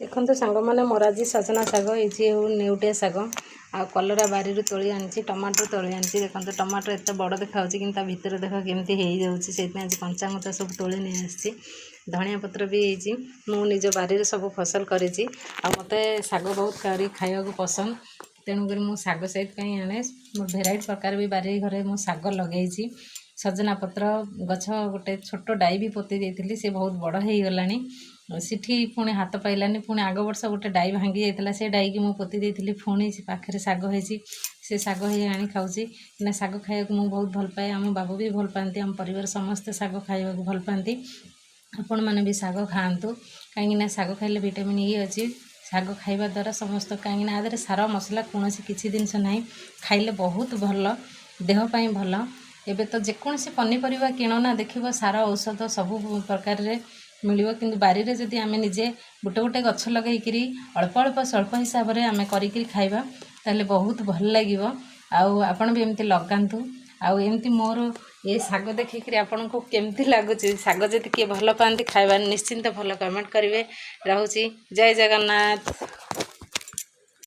ଦେଖନ୍ତୁ ସାଙ୍ଗମାନେ, ମୋର ଆଜି ସଜନା ଶାଗ ହେଇଛି, ଆଉ ନେଉଟିଆ ଶାଗ ଆଉ କଲରା ବାରିରୁ ତୋଳି ଆଣିଛି, ଟମାଟୋ ତୋଳି ଆଣିଛି। ଦେଖନ୍ତୁ, ଟମାଟୋ ଏତେ ବଡ଼ ଦେଖାହେଉଛି, କିନ୍ତୁ ତା ଭିତରେ ଦେଖ କେମିତି ହେଇଯାଉଛି। ସେଇଥିପାଇଁ ଆଜି କଞ୍ଚା ମଞ୍ଚା ସବୁ ତୋଳି ନେଇ ଆସିଛି। ଧଣିଆ ପତ୍ର ବି ହେଇଛି। ମୁଁ ନିଜ ବାରିରେ ସବୁ ଫସଲ କରିଛି ଆଉ ମୋତେ ଶାଗ ବହୁତ କରି ଖାଇବାକୁ ପସନ୍ଦ। ତେଣୁକରି ମୁଁ ଶାଗ ସେଇଥିପାଇଁ ଆଣେ। ମୁଁ ଭେରାଇଟି ପ୍ରକାର ବି ବାରି ଘରେ ମୁଁ ଶାଗ ଲଗେଇଛି। ସଜନା ପତ୍ର ଗଛ ଗୋଟେ ଛୋଟ ଡାଇ ବି ପୋତି ଦେଇଥିଲି, ସେ ବହୁତ ବଡ଼ ହେଇଗଲାଣି। ସେଠି ପୁଣି ହାତ ପାଇଲାନି। ପୁଣି ଆଗ ବର୍ଷ ଗୋଟେ ଡାଇ ଭାଙ୍ଗି ଯାଇଥିଲା, ସେ ଡାଇକି ମୁଁ ପୋତି ଦେଇଥିଲି। ପୁଣି ସେ ପାଖରେ ଶାଗ ହେଇଛି, ସେ ଶାଗ ହେଇ ଆଣି ଖାଉଛି। କାହିଁକିନା ଶାଗ ଖାଇବାକୁ ମୁଁ ବହୁତ ଭଲ ପାଏ, ଆମ ବାବୁ ବି ଭଲ ପାଆନ୍ତି, ଆମ ପରିବାର ସମସ୍ତେ ଶାଗ ଖାଇବାକୁ ଭଲ ପାଆନ୍ତି। ଆପଣମାନେ ବି ଶାଗ ଖାଆନ୍ତୁ, କାହିଁକିନା ଶାଗ ଖାଇଲେ ଭିଟାମିନ୍ ଇ ଅଛି। ଶାଗ ଖାଇବା ଦ୍ୱାରା ସମସ୍ତ, କାହିଁକିନା ଆ ଦେହରେ ସାର ମସଲା କୌଣସି କିଛି ଜିନିଷ ନାହିଁ। ଖାଇଲେ ବହୁତ ଭଲ, ଦେହ ପାଇଁ ଭଲ। ଏବେ ତ ଯେକୌଣସି ପନିପରିବା କିଣ ନା, ଦେଖିବ ସାର ଔଷଧ ସବୁ ପ୍ରକାରରେ ମିଳିବ। କିନ୍ତୁ ବାରିରେ ଯଦି ଆମେ ନିଜେ ଗୋଟେ ଗୋଟେ ଗଛ ଲଗେଇକିରି ଅଳ୍ପ ଅଳ୍ପ ସ୍ୱଳ୍ପ ହିସାବରେ ଆମେ କରିକିରି ଖାଇବା, ତାହେଲେ ବହୁତ ଭଲ ଲାଗିବ। ଆଉ ଆପଣ ବି ଏମିତି ଲଗାନ୍ତୁ। ଆଉ ଏମିତି ମୋର ଏ ଶାଗ ଦେଖିକିରି ଆପଣଙ୍କୁ କେମିତି ଲାଗୁଛି? ଶାଗ ଯଦି କିଏ ଭଲ ପାଆନ୍ତି ଖାଇବା, ନିଶ୍ଚିନ୍ତ ଭଲ କମେଣ୍ଟ କରିବେ। ରହୁଛି, ଜୟ ଜଗନ୍ନାଥ।